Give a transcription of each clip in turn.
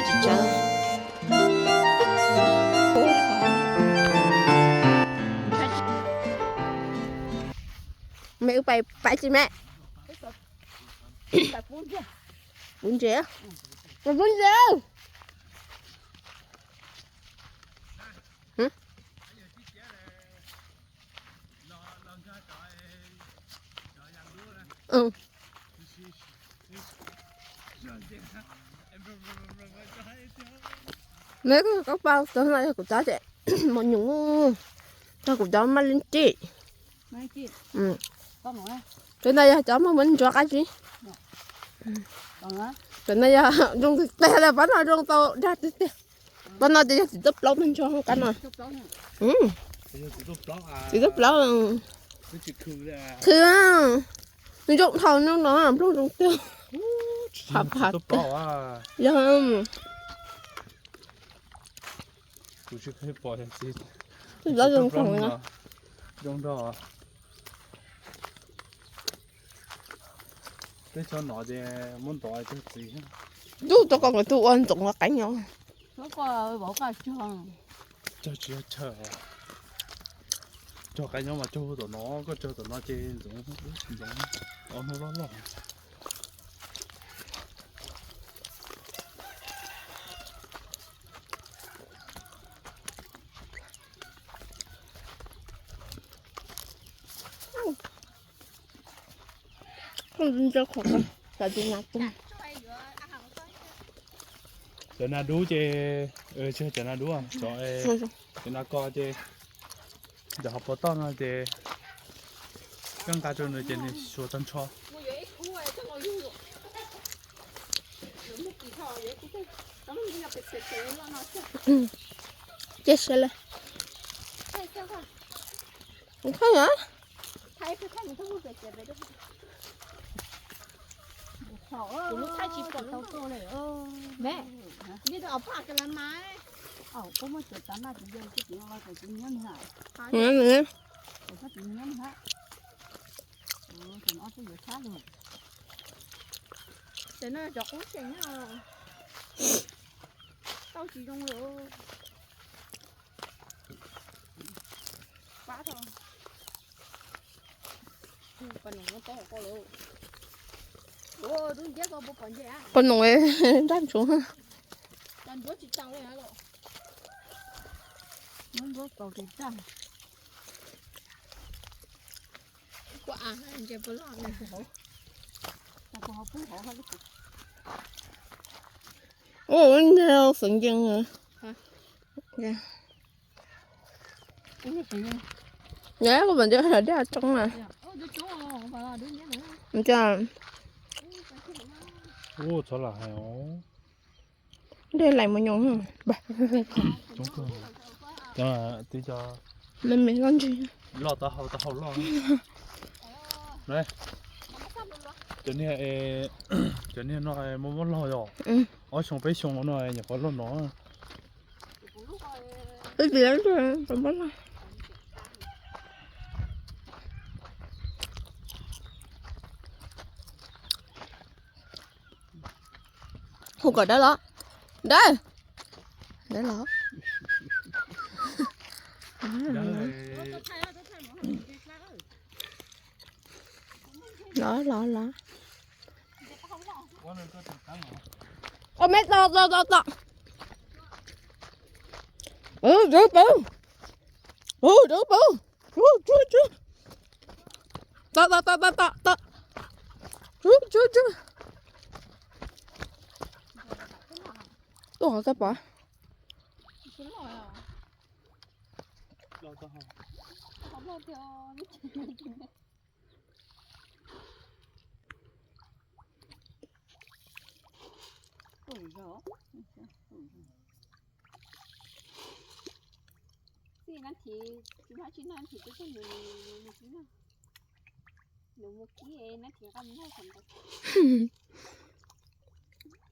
Tsis tsawg. Me wb pais pais tsis me. Pub ntses, pub ntses. Me koj pab, cov no yog kuv cov ces mos nyoos, cov kuv cov maj li ntsim. Cov no yog cov maj muab ntsuag qab zib. Cov no yog zoo tiag tiag, pab no zoo tau dag tiag tiag. Pab no ces yog txiv tuaj plaub tag nrho qab no. Txiv tuaj plaub, khw, zoo dhau no, nplooj zoo tiag. Phav phav tiag. Yog kuv tsis pom txiv tuaj plaub zoo dhau. Teb chaws no ces muab ntov cog txiv. Tub tau koj tus ua ntxoov ua qeeb no. Cog tsis yog chaw, cog qeeb nyob mas cog tom no, koj cog tom no ces ntxoov, ntxoov, ob hnub loj loj. Cov nas dub ces, tsis yog cov nas dub, cov nas ko ces ntawm hauv paus toj no ces koj nqa rau nws ces nws xuas tag nrho. Ces sawv lawm. Ces no cov qub tseem nyob, tau tsis zoo lawm. Pab tho. Qos noom nraj ntsuav. Ua, nws xeev ncees. Nyob kuv mam nco dej tsoo na. Nco. Ua txhob lam hais os. Dej laim mus nyoos. Tib co me me loj ntsig. Loj taub hau, taub hau loj. Cov niag, cov niag no muaj muab log yom. Ob xyoo peb xyoo no nyuam qhuav loj no. Hu kom dawb los. Dawb. Dawb los. Los los los. Ua me to to to to. Pw, pw, pw. Pw, pw, pw. Tso, tso, tso, tso, tso, tso. Tso, tso, tso. Tuaj hov txog pov. Txij Nab Thiv tsis muaj dab tsi noj, Nab Thiv twb tuaj nws mus kib na. Nws mus kib, Nab Thiv nqa mus noj xwb ntag.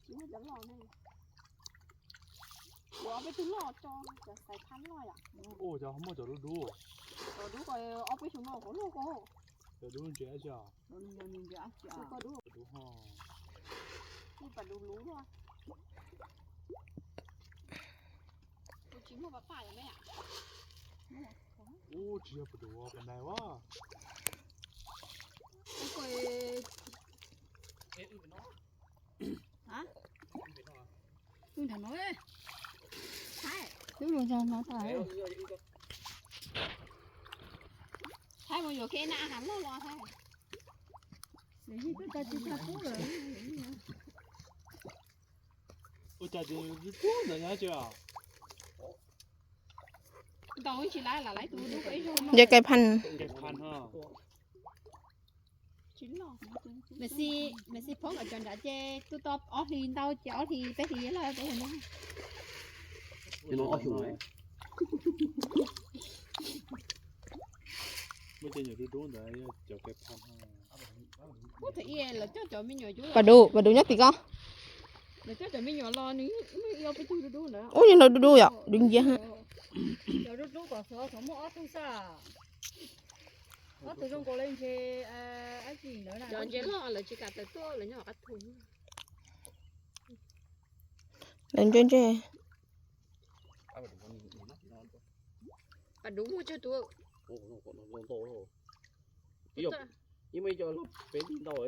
Tsis muaj cov loj na. Kuv ob peb tug loj tso, cov xaiv thab loj yom. Ua cov muaj cov dub dub. Cov dub ko ob peb xyoo no kuv loj ko. Cov dub ntse dab tsi os? Cov dub ho. Ib pas dub lub luaj. Ub, tsis yog pem duav pem nais as. Thaij, thaij mus yuav kiag ib nab hav loj los thaij. Ua cas tsis tau pub lawm. Ua cas tsis pub ntawd nyob tsis os? Nce kais phaj. Mexi, Mexi phob kom cov nrad ces twb tau ob hlis ntau ces ob hlis peb hlis loj peb hlis no. Pas dub, pas dub nyob tim ko. Ub, nyob no dub dub yom, dub nciab. Lawv ntse ntse. Yeej muaj ib co peb ntau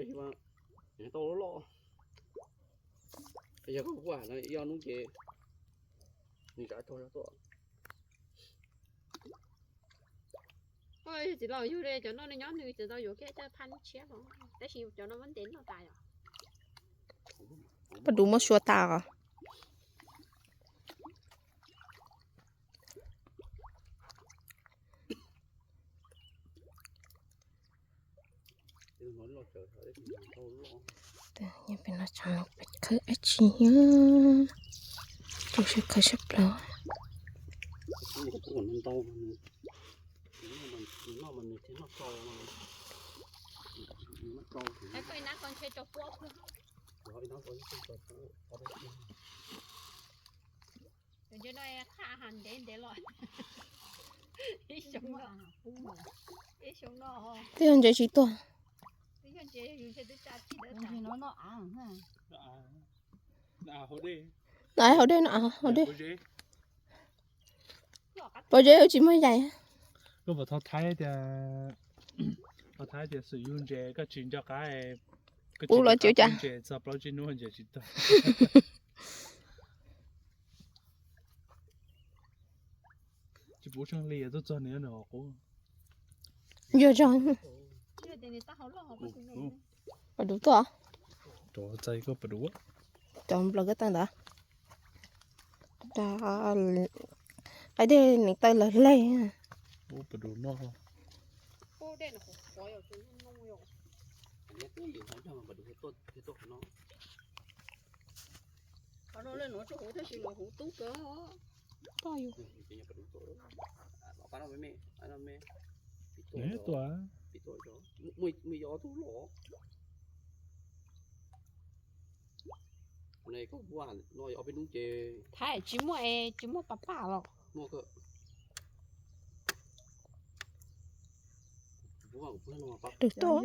tau loj. Yog koj kuj no ib ob hnub ces nws tsav tsaug zog tuaj. Txiv laus yug cov no nws nyob nws tsis tau yuav kiag coj phaj tshiab los, tab sis cov no muab ntes noj tas yom. Pas dub muab sua tas os. Peb no tsam no peb khawb dab tsi, rau siab khawb siab plaws. Twb yog ntses tsis tuag. No av hauv dej, no av hauv dej. Pob zeb tsis muaj yaim. Koj puas tau thaib tias, tau thaib tias xwm yug ntses koj tsis nco qab, koj tsis nco qab ntses txog plaub tsib hnub ntses tsis tuag. Tsis pub tsheej li tuaj txog nws nws qub. Yog zog. Pas dub tuaj. Cov txais koj pas dub. Cov nplawg koj tawg ntawd. Qaib dej nws tawg lawg leg. Pas dub no. Qhov no lawv nuav tsuas huv tab sis mas huv tub kawg. Tuaj. Thaij tsis muaj es tsis muaj pas paj los. Tus tuaj.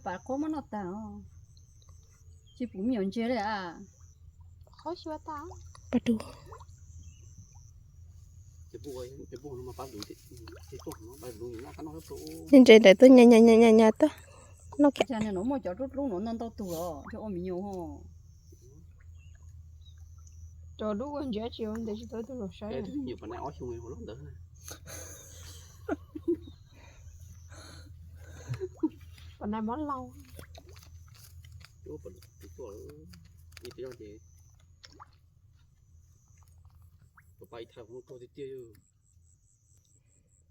Pas qhuab muab noj tag os. Tsis pum me nyuam ntses li a. Qhov xyuas tas. Pas dub. Ntses ntawd tuaj nyas nyas nyas nyas tuaj. Noj kiag. Cas no muaj cov dub dub no ntau ntau tug os, cov ua me nyuam. Cov dub ua ntses tsis ua ntses tsis tau tug los saib. Pas nais mob laus.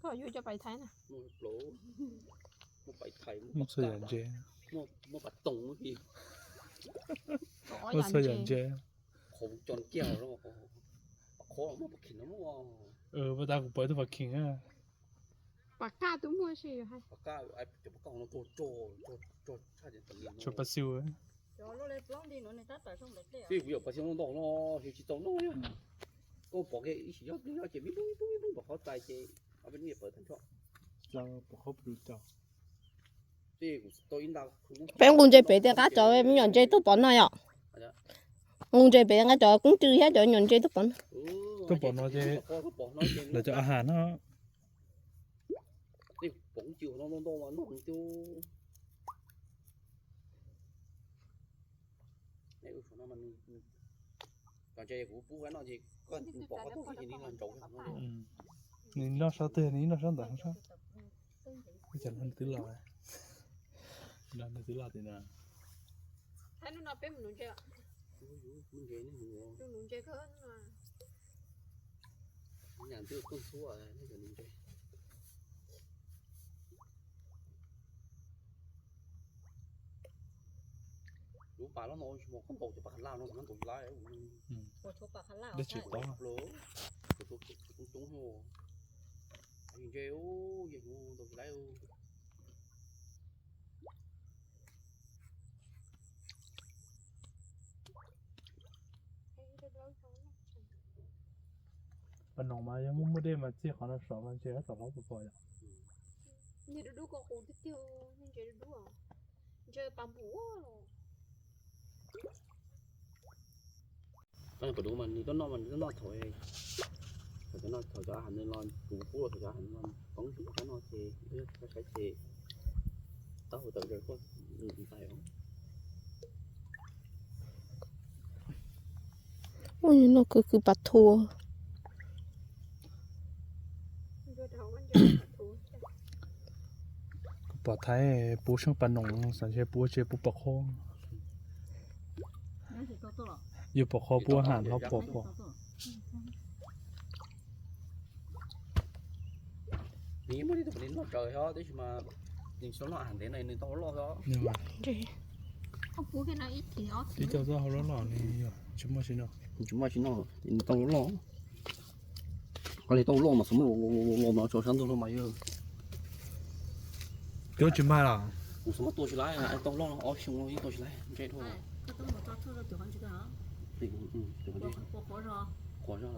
Koj yuav coj pais thaij na. Muaj txhua yam ntses. Muaj txhua yam ntses. Pas tas kuv pawv tug pas kheem. Pas kaj tub muaj si. Tshuav pas xiu. Kuv yog pas xiu ntau no, tsis tau noj. Koj pom kiag ib sim nyob nyob ces me tub me tub me tub pom qhov txais ces peb niam pawv tag nrho. Peb nqus ntses pem tej qab cov me nyuam ntses tuaj pov noj yom. Nqus ntses pem nqa cov koob rw thiab cov nyuam ntses tuaj pov noj. Tuaj pom no ces lawv cov a has no. Pom cw no ntau ntau mas noj tiag. Cov ntses kuv pub noj ces koj pom qhov twg ces nws los ntsaum no. Nws noj sab twg nws noj sab ntawd sab. Ub, cas nws twb los, nws twb los tim no. Nyam twb koj ntxhua cov ntses. Lub pas loj no tsis muaj koj ntaus cov pas kha laj no ntaus tsis laib. Dej tsis tau. Coob coob, yus ntses yeej ntaus tsis laib. Pas noom mas yog muaj muaj dej mas txij qhov no saum mas ntshe tom hlob pos pos yom. Ntses dub dub ko qus tiag tiag, ntses dub dub, ntses pas npum los. Pas dub mas nws tuaj noj mas nws tuaj noj thaum, thaum cov, thaum cov a has nws los kuv pub los thaum cov a has nws los poob tsis tau qab no ces wb saib ces taub hau tawm zaws koj ntais os. Ub, no kwv kwv pas thua. Kuv pom Thaib puv seej pas noom, xav ntshe puv tsis puv pom qhov. Yog pom qhov puv ham no pom pom. Nws yeej muaj ib tug nws noj tsaws xwb, tab sis mas nws tsis tau noj a has ntev no nws tau loj xwb. Ib co txoj hau loj loj nws tsis muaj tsis noj, tsis muaj tsis noj, nws tau loj. Koj li tau loj mas xav muab los los los no tso sab ntug los mas yog. Cov tsis mag los. Kuv xav muab tua tsis laib, tau loj ob xyoo yeej tua tsis laib, ntse dhau. Qhuav zog.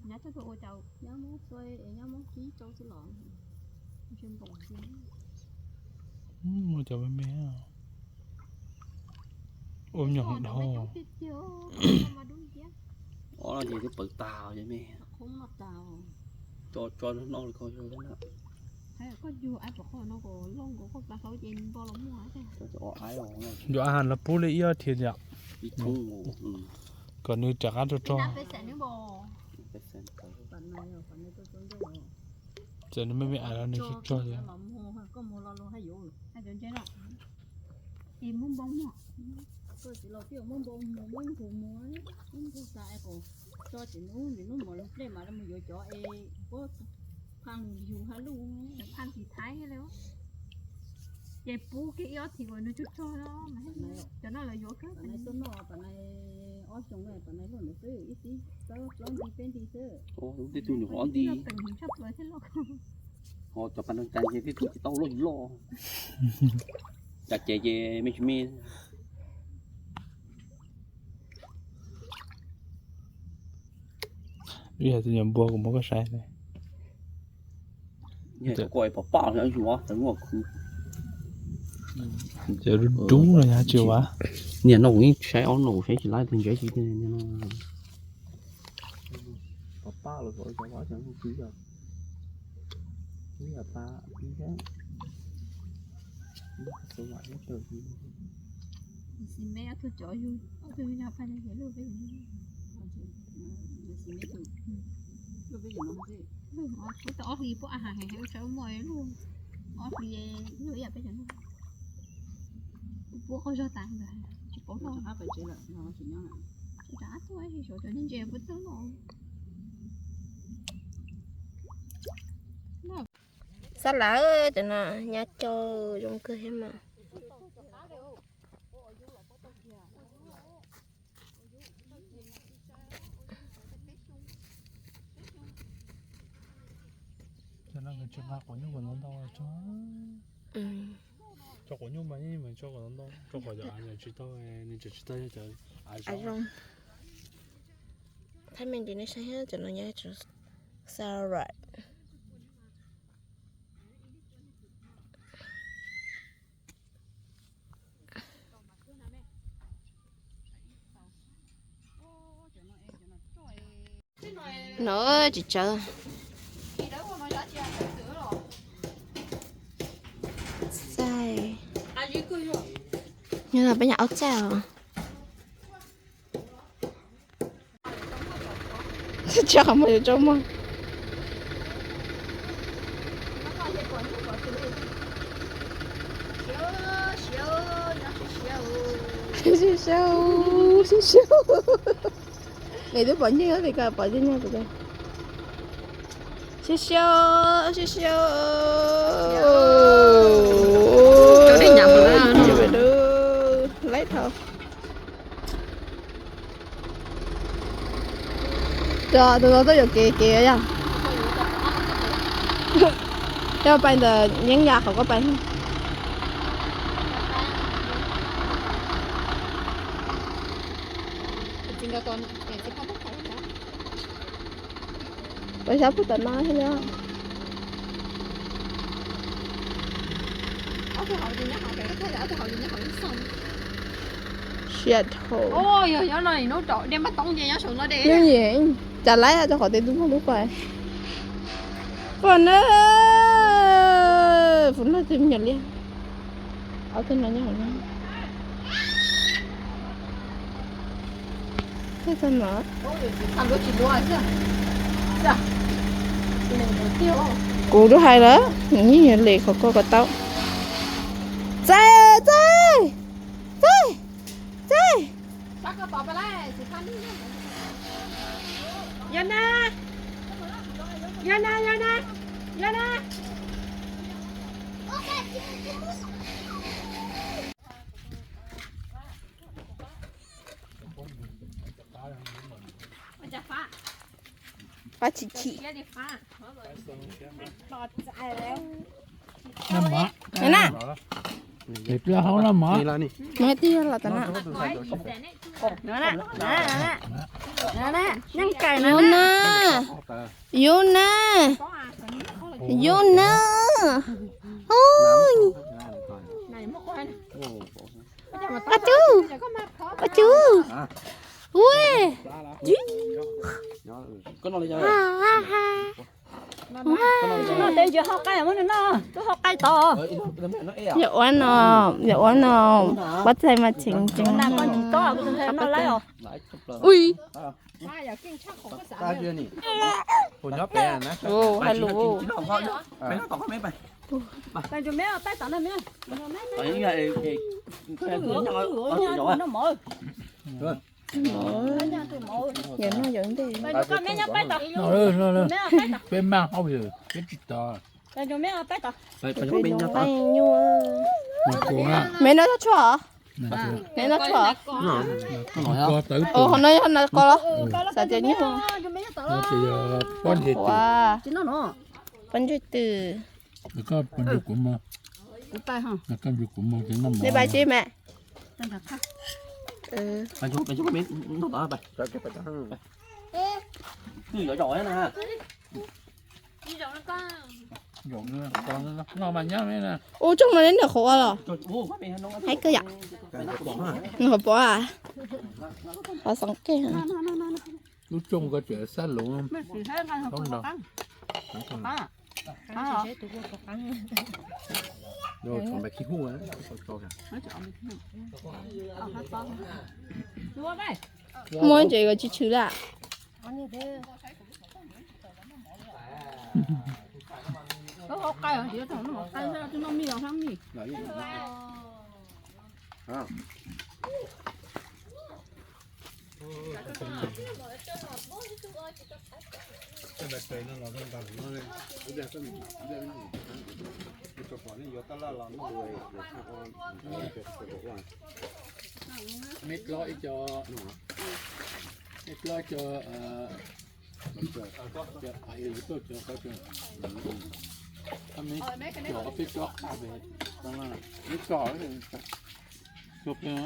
Nyob rau ua cas, nyob muab txua es nyob muab kib rau xwb los. Muaj cov me me. Ua nyuam dhau. Ob no ces twb pawv tas me. Tso tso noj li ko. Koj yug ai pom qhov no kom loj nkaus koj pla hlauv ces npog los muag. Yuav a has los pub li ib ob thiv yom. Kom nws rov qab rog rog. Txawm nws me me ais los nws rog rog thiab. Ces muab npau muag, koj txiv laus twb muab npau muag muab nqus muag, muab nqus tas es kom tso tsis nub nim nub mos lug dej mas mus yuav cov es puab phaj yug hab luj, phaj tis Thaib li. Ces pub kiag ib ob thiv kom nws rog rog, cov no lawv yuav kawg. Tam no ob xyoo, tam no luaj ntawd xwb, ib tib plaub nti peb nti xwb. Tej tug nyuam qhuav ob nti. Ho cov pas neeg tas ntshe tej tug tsis tau loj loj. Cas ces ces me tsis me. Ib yam tus nyuam npua kuv muab koj saib ne. Cov ko pom paj los yuav tau muaj khwv. Cov dub dub no yog tsis ua. Niam no kuv yeej saib ob no kuv saib tsis laib tus ntses tsis tiag no. Pom paj los ko cov khwv yog. Ib yam paj ib yam. Xi me ob tug cov yug, ob tug yug yog paj yog luj peb yog. Luj peb yog no xwb. Luj, kuv tau ob hlis puab a has heev heev, txhaj muaj luj. Ob hlis luj ib yam peb cov no. Puab qaug zog tas ntawd, tsis paub loj. Rov qab tuaj ib suav cov ntses puab txawj loj. Xab laj cov no nyab cau zoo kawg thiab mas. Cov no nkawd tsis nqa quav nyuj kom ntau ntau tso. Tso quav nyuj mas yeej meem tso kom ntau ntau, rau qhov cov av tsis tau, nws tseem tsis tau yog cov av zoo. Thaib me ntsis nej saib thiab, cov no nyab tseem Salad. No tsis tsawg. Txaij. Nyob no peb nyob ub txaij os. Tsis qhov muag yuav tsaus muag. Siav siav, siav siav. Nws twb pom nyiaj li ko, pom nyiaj nyiaj tus. Siav siav, siav siav. Laib thaum. Tus no tuaj yuam kev kev yog. Coj pais ntawm yeeb ya qhov koj pais. Pais sab pug tom no thiab li. Siab dhau. Nyob, cas laib rau qhov tias tub muaj lub pais. Poj na, poj na twb me nyuam liaj. Ob tug no nyob hauv no. Kuv twb hais lawm, nws yeej yuav lem qhov koj ko taub. Txaij, txaij, txaij, txaij. Yog na, yog na, yog na, yog na. Fab chim chim. Nyob na. Nyob na. Yus na, yus na. Oj, Paj Cub, Paj Cub. Ua, ha ha ha. Ua, yog ua no, yog ua no, pob txhais mas tseem tseem. Ui. Hais lus. Yog no yog ntej. Peb maj hauj lwm peb tsis tau. Peb nyuaj. Me no yog tshuaj. Me no tshuaj. Ua, qhov no yog no ko los. Xav tias nyuaj. Pob ntseg twm. Nej pais tsis mas. Ub, tsooj no neb niam qhuav ua los? Haib kawg yom. Nws qhuav pov a? Qhuav xeem kawg. Lub tsooj ko tseem sab lus. Muab ntses ko tsis tshwm lawm. Me dlob ib co, me dlob ib co, tuaj cov qhov, me cov peb tsob qab pem, me tso, tuaj peb.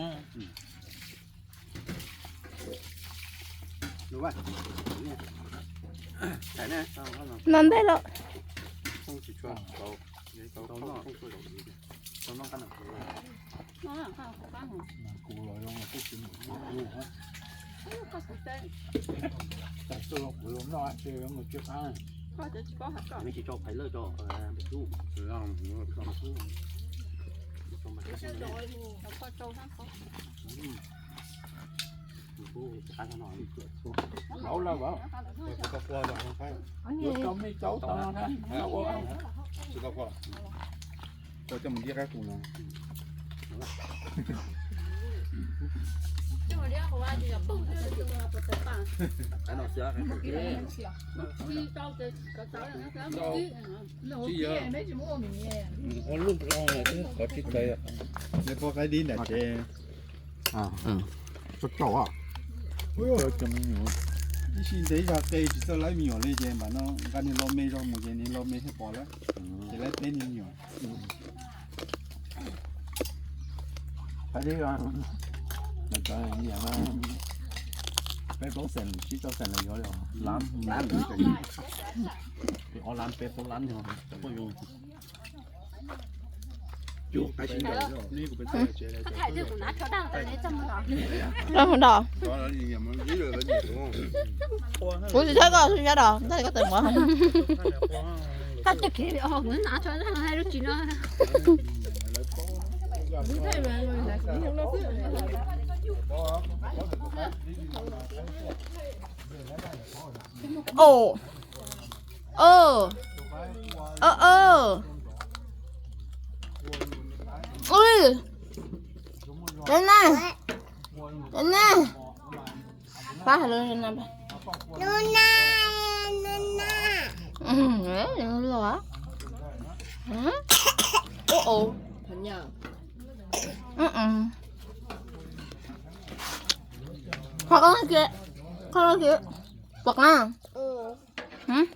No ntej lawm. Ua lub nplo twb qhov tsis tau. Neb poj qaib dib nram tsev. Tso tsaus. Ib sij ntev zog qe tsis txawj laib me nyuam li ces npam no nqa niag lo me zog mus ces niag lo me thiaj pom lawm. Ces laib peb niag me nyuam. Peb plaub xees tsib rau xees los yuav li lab, ob lab peb plaub lab yog poj yuav. Kuv tsis txhob koj xwb sab dos, ntag koj tawm mov. Ov, ov, ov, ov. Ui, na, na, pab hais lus na. Qhov qab, qhov qab, pom qab,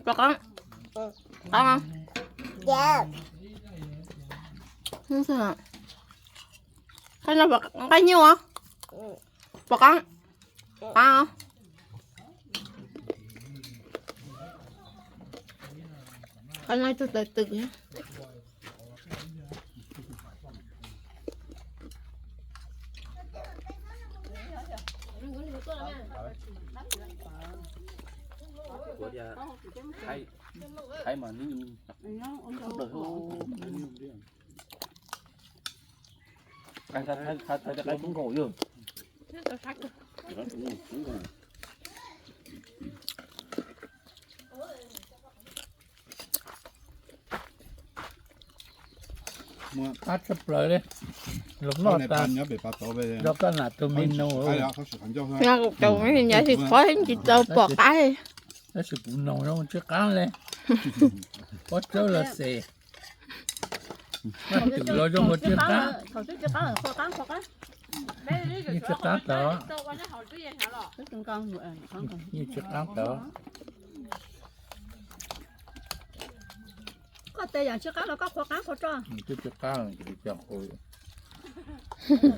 pom qab, qab, qab no, qab nyuj, pom qab, qab, qab no tug taw tw. Muaj qab tshaj plaws li. Los noj tas, rau koj nam tus me nus. Nyob tsis qhuav tsis tau pom qab. Tab sis kuv nus zoo tsw qab li. Pob tsawb los xes. Maj twm los zoo ua tsw qab. Yeej tsw qab tod. Yeej tsw qab tod. Koj tes yam tsw qab los koj qhuav qab qhuav tso. Twb tsw qab,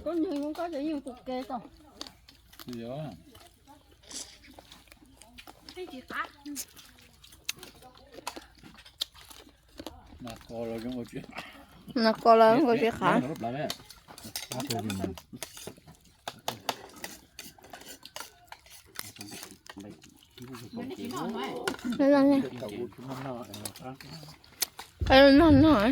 koj niag koj yeej tus ke tso. Nas kos los nkaus tsis qab. Noj noj.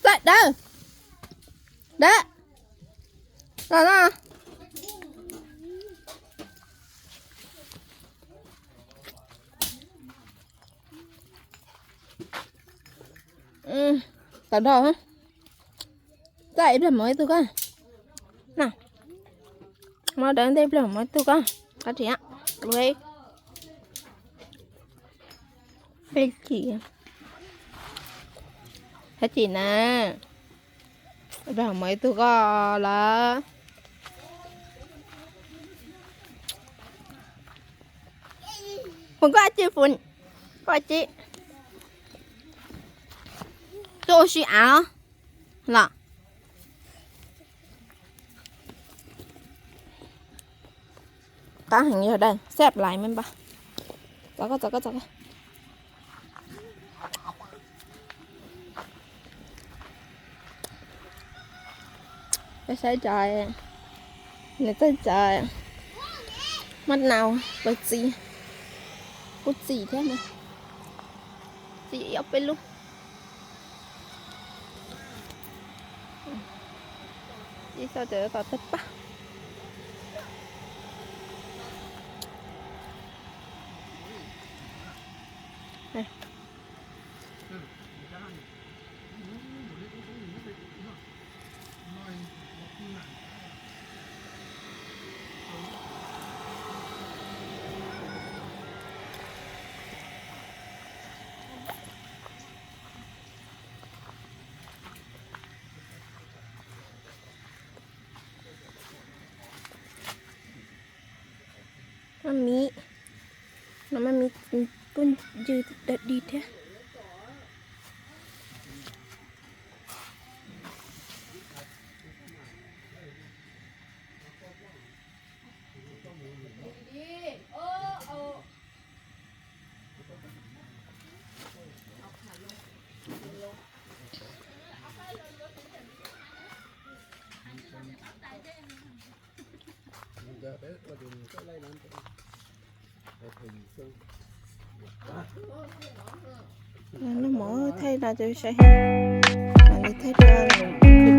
Txaij dawb, dawb, los no. Tawm dhau. Txaij ib pliag muab ib tug koj. Muab dawb ntej ib pliag muab ib tug koj. Qab tsis, lub peb chim. Hab tsis na, mus ib tug koj lawm. Phun koj tsi, Phun, koj tsi. Tuaj ua si av los. Qab heev yog dawb xab lais me npawg. Txov koj, txov koj, txov koj. Peb saib cov, nws txawj cov mab nau, pawg txi, kuj txi thiab na. Txi ob peb lub. Ib txoj cov tom tawg paj. Maj miv, no maj miv kuj ncw dawb dig thiab. Lub mov thaij no ces saib, thaij rau nws khwv